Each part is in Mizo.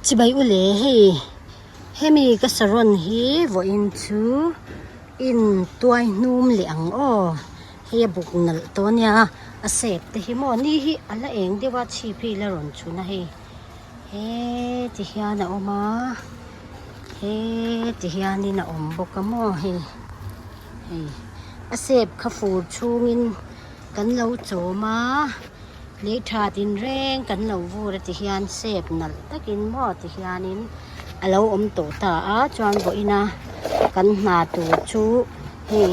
Chibai u le hei hemi ka saron hi vawiin chu in tuai hnum leh ang aw hei a buk nalh tawh a nia a sep te hi maw ni hi a la eng deuh a chhip hi a la rawn chhun a hei heti hian a awm a heti hianin a awm bawk a maw hei hei a sep kha fur chhungin kan lo chawm a. Lei tha tinreng kan lo vur a ti hian sep nalh takin maw ti hianin a lo awm tawh ta a chuan vawiina kan hna tur chu hei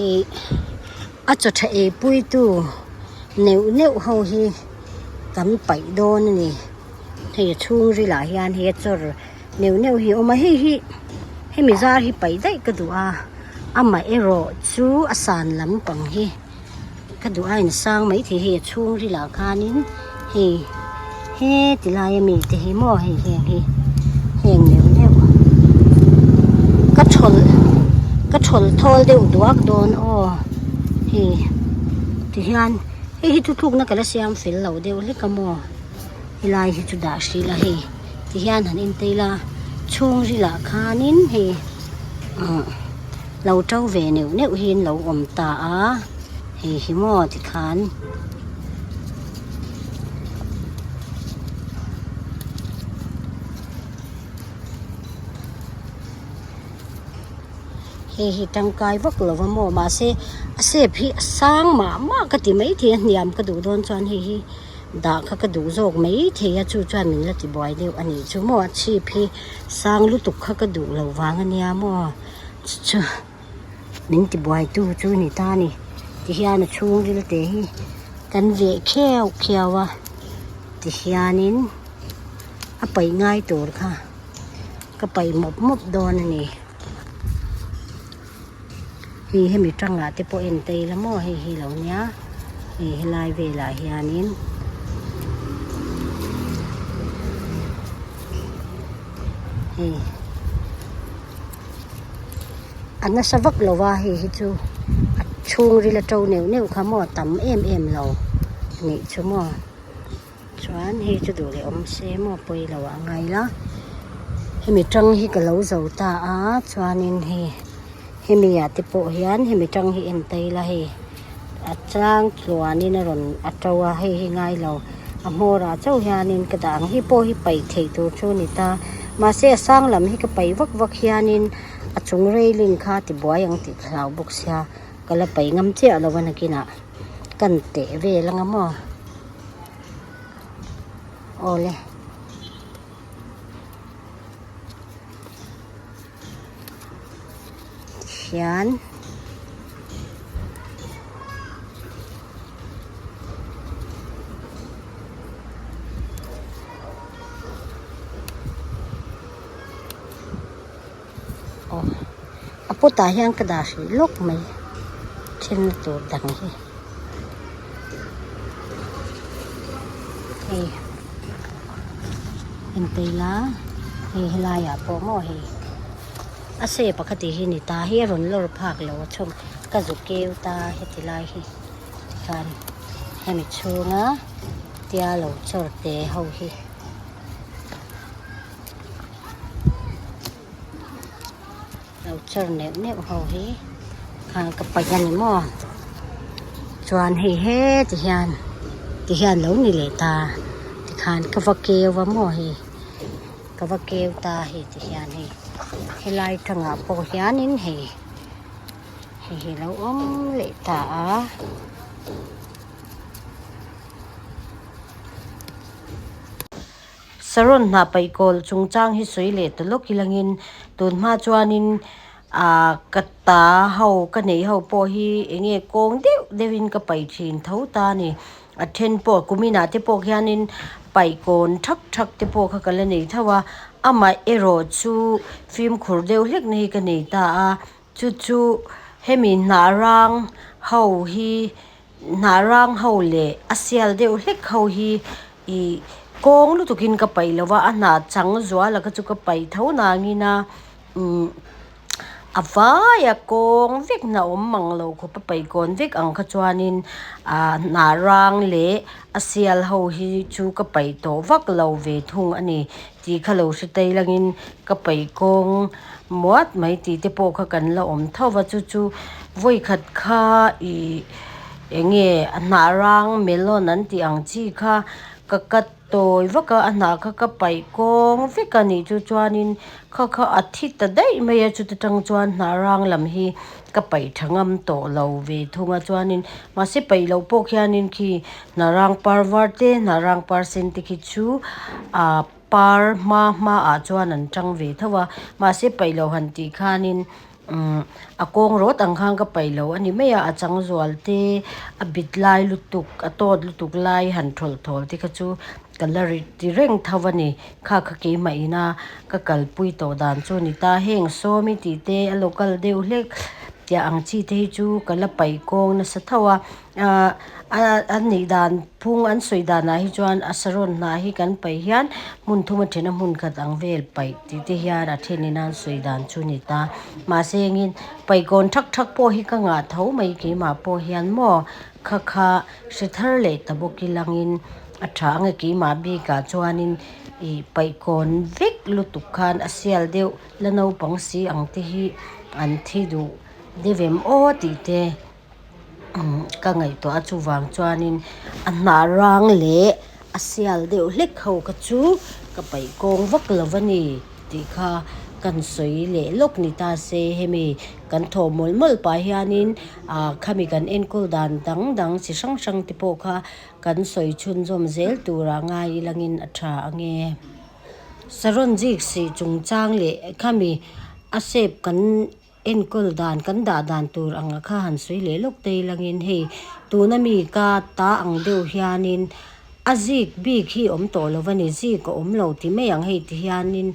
ih a chaw tha ei pui tu neuh neuh ho hi kan paih dawn a ni hei a chhungril ah hian hei a chawr neuh neuh hi a awm a hei hi hemi zar hi paih daih ka duh a amaherawh chu a san lampang hi. Ka duh a insang maithei hei a chhungril ah khanin hei heti lai ami te hi maw hei heng hi heng neuh neuh ka thawl ka thawl thawl deuh duak dawn aw hei tihian hei hi thuthlukna ka la siam fel lo deuh hlek a maw helai hi chu dah hrih la hei tihian han intei la chhungril ah khanin hei ah. Lo to ve neuh neuh hi an lo awm ta a, hei hi maw tikhan hei hi tangkai vak lo va maw mahse a sep hi a sang mah mah ka ti maithei a hniam ka duh dawn chuan hei hi dah kha ka duh zawk maithei a chu chuan min la tibuai deuh a nih chu maw a chhip hi sang lutuk kha ka duh loh vang a nia maw. Chu min ti buai tu chu ni ta a ni tihian a chhungril te hi kan veh kheuh kheuh a tihianin a paih ngai tur kha ka paih mawp mawp dawn a ni hei hemi tangah te pawh en ta ila maw hei hi lo nia hei helai velah hianin. Hei a nasa vak lo va hei hi chu a chhungril a to neuh neuh kha maw a tam em em lo anih chu maw chuan hei chu duh leh awm se maw pawi lo ah a ngai la hemi tang hi ka lo zo ta a chuanin hei hemi ah te pawh hian hemi tang hi en ta ila hei a tlang tluanin a rawn a to a hei hi ngai lo a hmawr ah chauh hianin ka dah ang hi pawh hi paih theih tur chu a ni ta mahse a sang lam hi ka paih vak vak hianin a chung railing kha a tibuai ang tih ka hlau bawk sia ka la paih ngam chiah lo a nakinah kan teh vel anga maw awle. Hian aw a pot ah hian ka dah hrih lawk mai thenna tur dang hi hei enteila hei helai ah pawh maw hei. A se pakhat tih hi ni ta hi a rawn lawr phak lo a chhawm ka zu keu ta heti lai hi tikhan hemi chhunga tia lo chawr te ho hi lo chawr neuh neuh ho hi khan ka paih a ni maw chuan hei heti hian ti hian lo ni leh ta tikhan ka va keu a maw hei. Ka va keu ta hei ti hian hei helai tangah pawh hianin hei hei hi lo awm leh ta a. Saron hnah paih kawl chungchang hi sawi leh ta lawk ilangin tun hma chuanin ah ka ta ho ka neih ho pawh hi eng nge kawng deuh deuhin ka paih thin tho ta a ni. A then pawh kumin ah te pawh khianin paihkawn thak thak te pawh kha ka la nei tho a amah erawh chu fimkhur deuh hlek na hi ka nei ta a chu chu hemi hnah rang ho hi hnah rang ho leh a sial deuh hlek ho hi ih kawng lutuk in ka paih lo va a hnah chang zual a kha chu ka paih tho nangin a umm. A vaia kawng vek hna awm mang lo khawp a paihkawn vek ang kha chuanin ah hnah rang leh a sial ho hi chu ka paih tawh vak lo ve thung a ni tih kha lo hre ta ilangin ka paih kawng muat mai tih te pawh kha kan la awm tho va chu chu vawikhat kha ihh eng nge a hnah rang melon an tih ang chi kha ka cut tawi vak a a hnah kha ka paih kawng vek a nih chu chuanin kha kha a thi ta daih mai a chuta tang chuan hnah rang lam hi ka paih tha ngam tawh lo ve thung a chuanin mahse paih loh pawh khianin khi hnah rang par var te hnah rang par sen te khi chu ah par hma hma ah chuan an tang ve tho a mahse paih loh han tih khanin umm a kawng rawt ang khan ka paih lo a ni mai a a chang zual te a bit lai lutuk a tawt lutuk lai han thawlh thawl te kha chu ka la ri ti reng tho a ni kha kha keimah ina ka kalpui tawh dan chu a ni ta heng sawmi tih te a local deuh hlek tiah ang chi te hi chu ka la paih kawng nasa tho a ahh a nih dan phung an sawi danah hi chuan a saron hnah hi kan paih hian hmun thum a then a hmun khat ang vel paih tih te hian a then in an sawi dan chu a ni ta mahse engin paihkawn thak thak pawh hi ka ngah tho mai keimah pawh hian maw kha kha hre thar leh ta bawk ilangin a tha ang e keimah bikah chuanin ih paihkawn vek lutuk khan a sial deuh la naupang si ang te hi an thi duh deuh em aw tih te. Ka ngaihtuah a chuvang chuanin a hnah rang leh a sial deuh hlek ho kha chu ka paih kawng vak lo a ni tih kha kan sawi leh lawk ni ta se hemi kan thawh mawlh mawlh pah hianin ah khami kan enkawl dan dang dang chi hrang hrang te pawh kha kan sawi chhunzawm zel turah ngai ilangin a tha ange. Saron zik sih chungchang leh khami a shape kan. Enkawl dan kan dah dan tur anga kha han sawi leh lawk te ilangin hei tuna mi ka ta ang deuh hianin a zik bik hi awm tawh lo a ni zik a awm lo ti mai ang hei ti hianin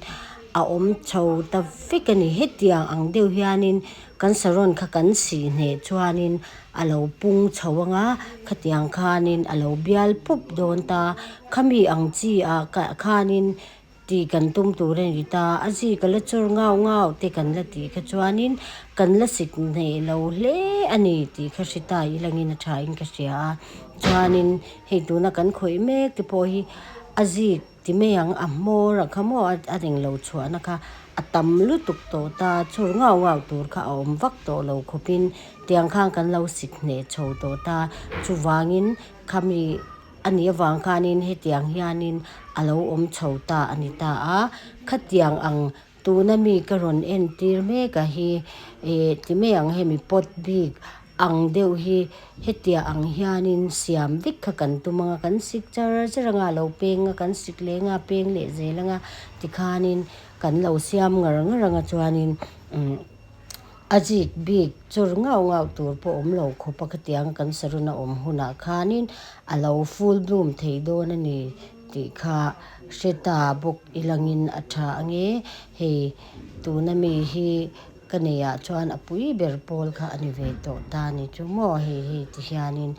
a awm chho ta vek a ni hetiang ang deuh hianin kan saron kha kan sih hneh chuanin a lo pung chho anga khatiang khanin a lo bial pup dawn ta khami ang chi ah khanin. Tih kan tum tur a ni ta, a zi ka la chawr ngau ngau te kan la tih kha chuanin kan la sik hneh lo hle a ni tih kha hre ta ilangin a thain ka hria a. Chuanin hei tuna kan khawih mek te pawh hi a zik ti mai ang a hmawr ang kha maw a englo chhuahna kha a tam lutuk tawh ta, chawr ngau ngau tur kha a awm vak tawh lo khawpin tiang khan kan lo sik hneh chho tawh ta. Chuvangin khami. A nih avang khanin hetiang hianin a lo awm chho ta a ni ta a, khatiang ang tuna mi ka rawn entir mek a hi eh ti mai ang hemi pot bik ang deuh hi hetiang ang hianin siam vek kha kan tum anga kan sik char char anga a lo peng a kan sik leh anga a peng leh zel anga tikhanin kan lo siam ngar ngar anga chuanin umm. A zik bik chur ngau ngau tur pawh awm lo khawp a khatiang kan sarun a awm hunah khanin a lo full bloom thei dawn a ni tih kha hre ta bawk ilangin a tha ange. Hei tuna mi hi ka neiah chuan a pui ber pawl kha a ni ve tawh ta a ni chu maw hei hei ti hianin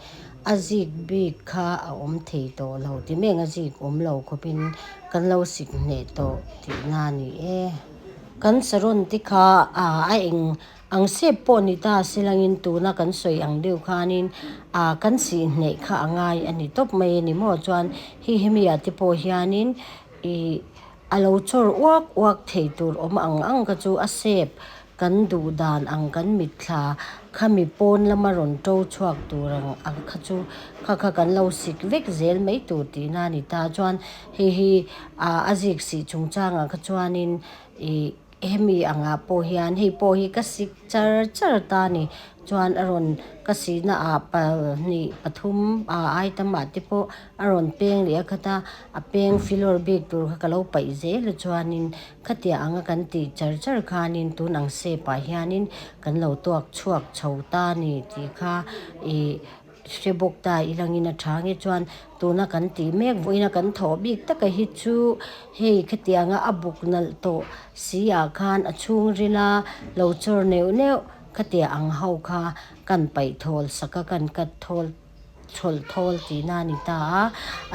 a zik bik kha a awm thei tawh lo ti meng a zik awm lo khawpin kan lo sik hneh tawh tihna a ni e. Kan saron te kha a eng ang sep pawh ni ta silangin tuna kan sawi ang deuh khanin ah kan sih hneh kha a ngai a ni tawp mai a ni maw chuan hei hemi ah te pawh hianin ih a lo chawr uak uak thei tur awm ang ang kha chu a sep kan duh dan ang kan mitthla khami pawn lama rawn to chhuak tur ang ang kha chu kha kha kan lo sik vek zel mai tur tihna a ni ta chuan Hei hi a zik sih chungchangah kha chuanin ih hemi angah pawh hian hei pawh hi ka sik char char ta a ni. Chuan a rawn ka sihna ah pahnih pathum ah ai tamah te pawh a rawn peng leh a khat a, a peng filawr bik tur kha ka lo paih zel a chuanin khatiang anga kan tih char char khanin tun ang shape ah hianin kan lo tuak chhuak chho ta a ni tih kha ih Hre bawk ta i langin a tha nge chuan tuna kan tih mek vawiina kan thawh bik taka hi chu hei khatianga a buk nalh tawh si ah khan a chhungril a lo chawr neuh neuh khatia ang ho kha kan paih thawl sak a kan cut thawl chhawlh thawl tihna a ni ta a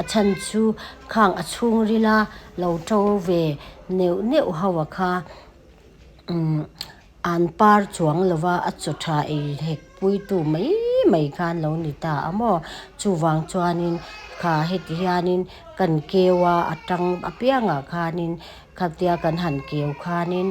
a chhan chu khang a chhungril a lo to ve neuh neuh ho a kha umm. An par chuang lova a chaw tha ei hek puitu mai mai kha an lo ni ta a maw? Chuvang chuanin kha heti hianin kan keu a, a tang apiangah khanin khatia kan han keu khanin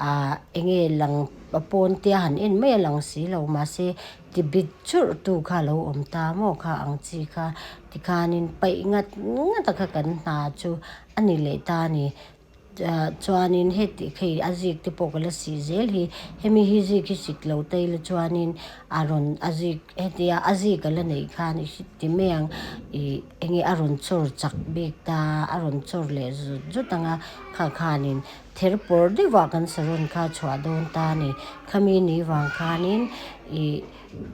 ah enge lang a pawn tia han en mai a lang si lo mahse ti bit churh tu kha a lo awm ta maw kha ang chi kha tikhanin paih ngat ngat a kha kan hna chu a ni leh ta a ni. Chuanin heti hei a zik te pawh ka la sih zel hi hemi hi zik hi sik lo ta ila chuanin a rawn a zik hetia a zik a la neih khan i hre ti mai ang ih enge a rawn chawr chak bik ta a rawn chawr leh zut zut ang a kha khanin ther pawr deuh ah kan saron kha chhuah dawn ta a ni khami ni vang khanin ih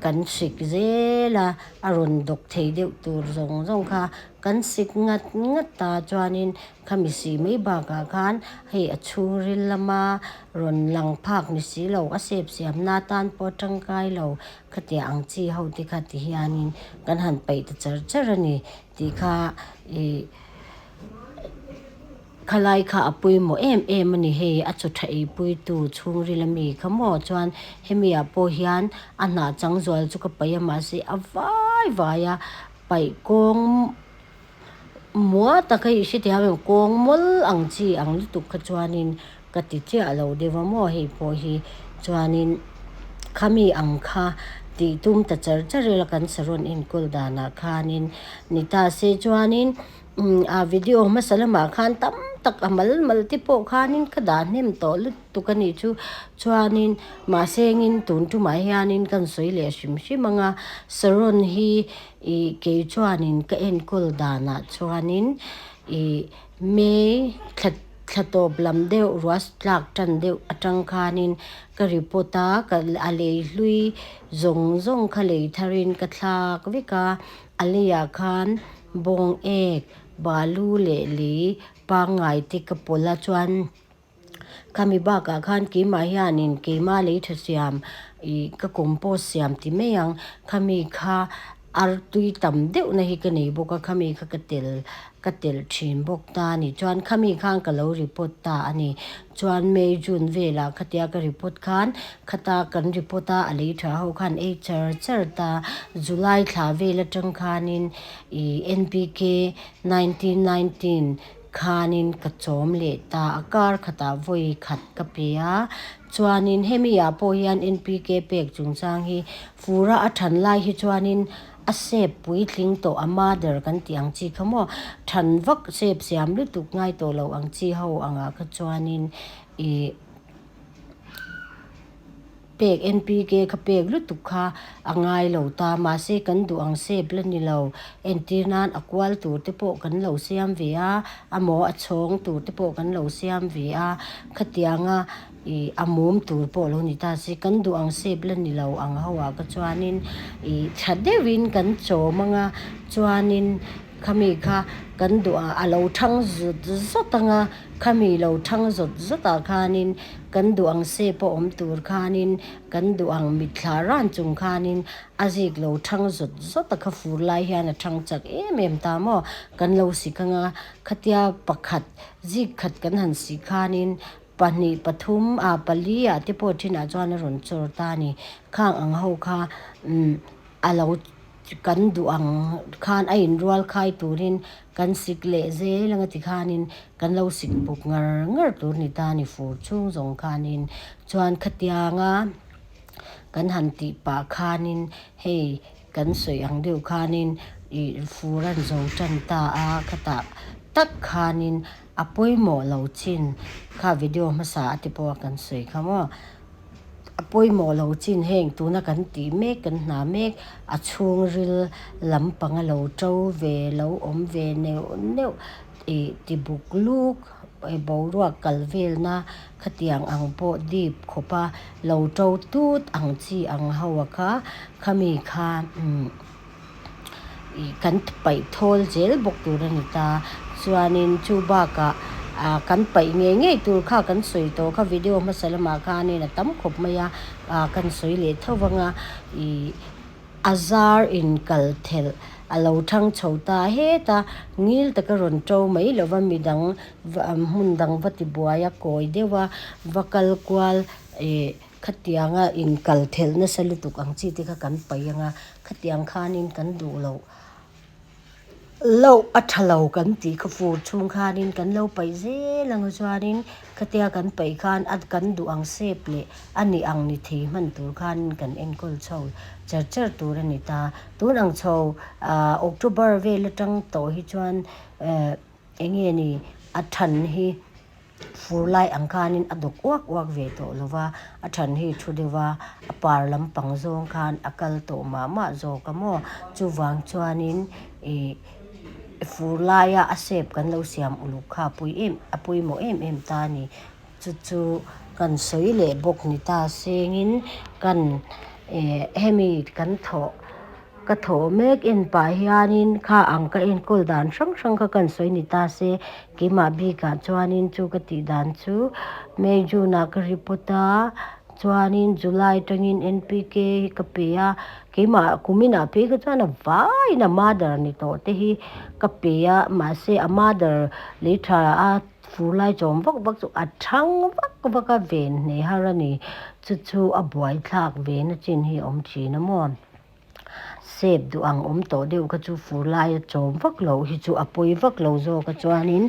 kan sik zel a a rawn dawk thei deuh tur zawng zawng kha kan sik ngat ngat ta chuanin. Khami si mai bakah khan hei a chhungril lama rawn lang phak ni si lo, a sep siamna atan pawh tangkai lo khatiang ang chi ho te kha ti hianin kan han paih ta char char a ni tih kha ih khalai kha a pawimawh em em a ni. Hei a chaw tha eipuitu chhungril ami kha maw chuan hemi ah pawh hian a hnah chang zual chu ka paih a mahse a vai vai a paih kawng. Mua taka i hrethiam em kawng mawl ang chi ang lutuk kha chuanin ka ti chiah lo deuh a maw hei pawh hi chuanin khami ang kha tih tum ta char char ila kan saron enkawl danah khanin ni ta se chuanin a video hmasa lamah khan tam tak a mal mal te pawh khanin ka dah hnem tawh lutuk a nih chu chuanin mahse engin tun tumah hianin kan sawi leh hrim hrim ang a saron hi. Ih kei chuanin ka enkawl danah chuanin ih May thla thla tawp lam deuh ruah tlak tan deuh atang khanin ka report a ka a lei hlui zawng zawng kha lei tharin ka thlak vek a, a leiah khan bawng ek balu leh lei pangngai te ka pawlh a chuan. Khami bakah khan keimah hianin keimah lei tha siam ih ka compost siam ti mai ang. Khami kha artui tam deuh na hi ka nei bawk a, khami kha ka tel ka telh thin bawk ta a ni. Chuan khami khan ka lo report ta a ni. Chuan May June velah khatia ka report khan khata kan report a, a lei tha ho khan ei char char ta. July thla vel atang khanin ih NPK 1919 Khanin ka chawm leh ta a, kar khatah vawi khat ka pe a, chuanin hemi ah pawh hian NPK pek chungchang hi fura a than lai hi chuanin a sep puitling tawh a mother kan tih ang chi kha maw than vak sep siam lutuk ngai tawh loh ang chi ho angah kha chuanin ih. Pek NPK kha pek lutuk kha a ngai lo ta mahse kan duh ang sep la ni lo. Entir nan a kual tur te pawh kan lo siam ve a, amaw a chhawng tur te pawh kan lo siam ve a, khatianga ih a mum tur pawh lo ni ta si kan duh ang sep la ni lo ang ho ah kha chuanin ih tha deuhin kan chawm anga chuanin khami kha kan duh ang a lo thang zut zut anga khami lo thang zawt zawt ah khanin Kan duh ang se pawh awm tur khanin, kan duh ang mitthla ran chung khanin a zik lo thang zawt zawt a kha fur lai hian a thang chak em em ta maw? Kan lo sik ang a, khatia pakhat zik khat kan han sik khanin pahnih pathum ah pali ah te pawh thinah chuan a rawn chawr ta a ni. Khang ang ho kha umm a lo kan duh ang khan a inrual khai turin kan sik leh zel anga tikhanin kan lo sik buk ngar ngar tur ni ta ni fur chhung zawng khanin chuan khatianga kan han tih pah khanin hei kan sawi ang deuh khanin ih fur an zo tan ta a khatah tak khanin a pawimawh lo chin kha video hmasa a ti pawh a kan sawi kha maw. A pawimawh lo chin heng tuna kan tih mek kan hna mek a chhungril lampang a lo to ve lo awm ve neuh neuh ih ti buk luk boruak kal velna khatiang ang pawh dip khawpa lo to tut ang chi ang ho a kha khami kha umm ih kan paih thawl zel bawk tur a ni ta chuanin chu bakah ah kan paih ngei ngei tur kha kan sawi tawh kha video hmasa lamah khanin a tam khawp mai a ah kan sawi leh tho vang a ih a zar in kal thelh a lo thang chho ta heta ngil taka rawn to mai lova midang hmun dang va ti buai a kawi deuh a va kal kual ih. Khatianga inkal thelh nasa lutuk ang chi te kha kan paih ang a, khatiang khanin kan duh loh loh a tha lo kan tih kha fur chhung khanin kan lo paih zel ang a chuanin khatia kan paih khan a kan duh ang sep leh a nih ang ni thei hman tur khanin kan enkawl chho char char tur a ni ta. Tun ang chho ah October vel atang tawh hi chuan eh eng nge ni a than hi. Fur lai ang khanin a dawk uak uak ve tawh lo va, a than hi thu deuh va, a par lampang zawng khan a kal tawh mah mah zawk a maw? Chuvang chuanin ih fur laia a sep kan lo siam uluk kha a pui em a pawimawh em em ta a ni. Chu chu kan sawi leh bawk ni ta sengin kan eh hemi kan thawh. Ka thawh mek en pah hianin kha ang ka enkawl dan hrang hrang kha kan sawi ni ta se, keimah bikah chuanin chu ka tih dan chu May June ah ka report a, chuanin July atangin N_P_K hi ka pe a, keimah kumin ah phei kha chuan a vaiin a mother ni tawh te hi ka pe a, mahse a mother lei tha a fur lai chawm vak vak chu a thang vak vak a ven hneh har a ni, chu chu a buaithlak ve na chin hi a awm thin a maw. Sep duh ang awm tawh deuh kha chu fur laia chawm vak loh hi chu a pawi vak lo zawk a chuanin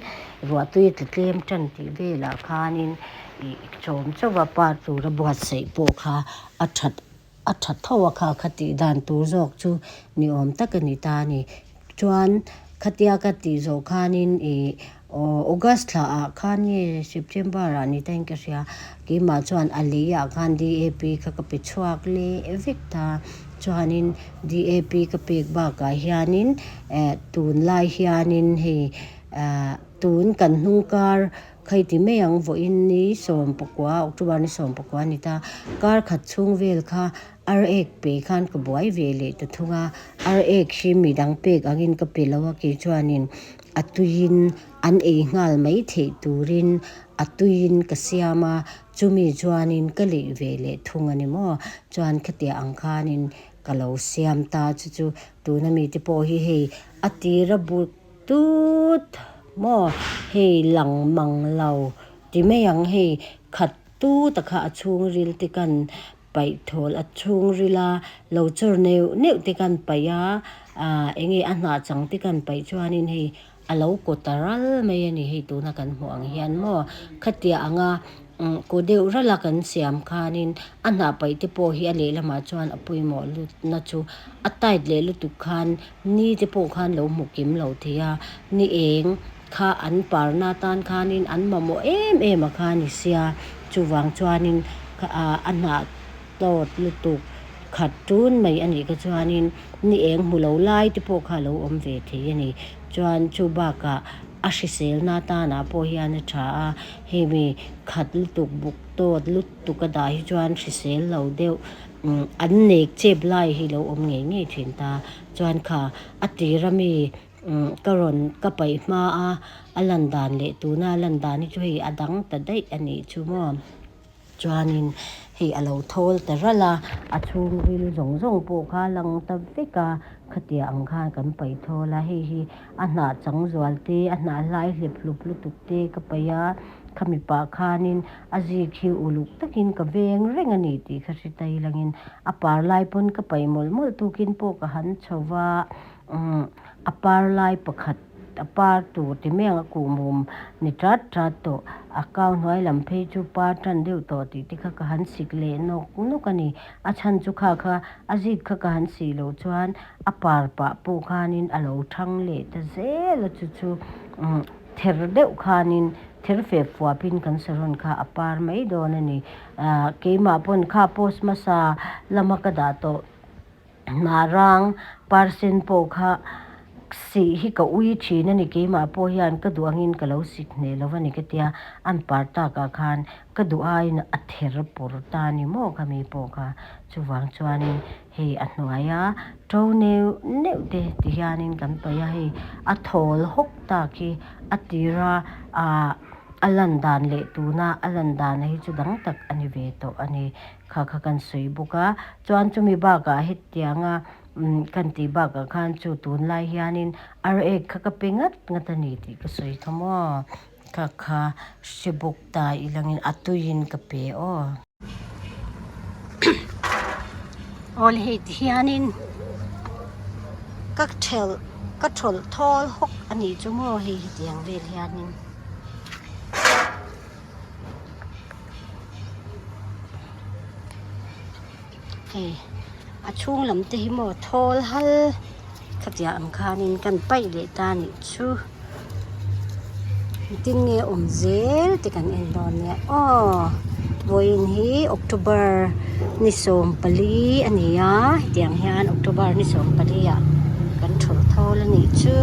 ruahtui a tla tlem tan tih velah khanin ih chawm chauh a par tura buatsaih pawh kha a that a tha tho a kha kha tih dan tur zawk chu ni awm tak a ni ta a ni. Chuan khatia ka tih zawh khanin ih aw August thla ah khan nge September ah ni tain ka hria keimah chuan a lei ah khan DAP kha ka pe chhuak leh vek ta chuanin DAP ka pek bakah hianin eh tunlai hianin hei ah tun kan hnung kar Kha ti mai ang vawiin ni 19 October ni 19 a ni ta. Kar khat chhung vel kha ar ek pe khan ka buai ve leh ta thung a. Ar ek hi mi dang pek angin ka pe lo a kei chuanin a tuiin an ei nghal mai theih turin a tuiin ka siam a, chumi chuanin ka leh ve leh thung a ni maw. Chuan khatiah ang khanin ka lo siam ta chu chu tuna mite pawh hi hei a tira but Tut maw hei lang mang lo ti mai ang hei khat tut a kha a chhungril te kan paih thawl a chhungril a lo chawr neuh neuh te kan paih a ah eng nge a hnah chang te kan paih chuanin hei a lo kaw ta ral mai a ni hei tuna kan hmuh ang hian maw khatiah anga kaw deuh ral a kan siam khanin a hnah paih te pawh hi a lehlamah chuan a pawimawh lut na chu a tight leh lutuk khan Ni te pawh khan lo hmu kim lo thei a, ni eng kha an parna tan khanin an mamawh em em a kha ni sia, chuvang chuanin a hnah tawt lutuk khat tun mai a nih kha chuanin ni eng hmu lo lai te pawh kha a lo awm ve thei a ni. Chuan chu bakah a hriselna tanah pawh hian a tha a, hei mi khat lutuk buk tawt lutuk a dah hi chuan hrisel lo deuh An nek chep lai hi lo awm ngei ngei thin ta. Chuan kha a tir ami ka rawn ka paih hma a, a lan dan leh tuna a lan dan hi chu hei a dang ta daih a nih chu maw. Chuanin hei a lo thawl ta ral a, a chhungril zawng zawng pawh kha a lang ta vek a, khatiang ang khan kan paih thawl a, hei hi a hnah chang zual te, a hnah hlai hlep hlup lutuk te ka paih a, khami pah khanin A zik hi uluk takin ka veng reng a ni tih ka hre ta ilangin a par lai pawn ka paih mawlh mawlh tukin pawh ka han chho va, umm a par lai pakhat a par tur ti mai ang a kuhmum ni tat tat tawh, a kau hnuai lam phei chu par tan deuh tawh tih te kha ka han sik leh nawk nawk a ni. A chhan chu kha kha a zik kha ka han sih loh chuan a par pah pawh khanin a lo thang leh ta zel a chu chu umm Ther deuh khanin ther fep fuapin kan saron kha a par mai dawn a ni. Ahh keimah pawn kha post hmasa lama ka dah tawh hnah rang par sen pawh kha sih hi ka ui thin a ni. Keimah pawh hian ka duh angin ka lo sik hneh lo a ni ka tia, an par takah khan ka duh aiin a ther pawr ta a ni maw kha mi pawh kha. Chuvang chuanin Hei a hnuaia to neuh neuh te ti hianin kan paih a, hei a thawl hawk tak hi a tira ah a lan dan leh tuna a lan dan hi chu dang tak a ni ve tawh a ni. Kha kha kan sawi bawk a, chuan chumi bakah hetianga umm kan tih bakah khan chu tunlai hianin ar ek kha ka pe ngat ngat a ni tih ka sawi kha maw, kha kha hre bawk ta ilangin a tuiin ka pe aw. Awle hei ti hianin ka thelh ka thawlh thawl hawk a nih chu maw hei hetiang vel hianin. Hei a chhung lam te hi maw thawl hal khatiang ang khanin kan paih leh ta a nih chu engtin nge awm zel te kan en dawn nia aw vawiin hi October ni 14 a ni a hetiang hian October ni 14 ah kan thawlh thawl a nih chu.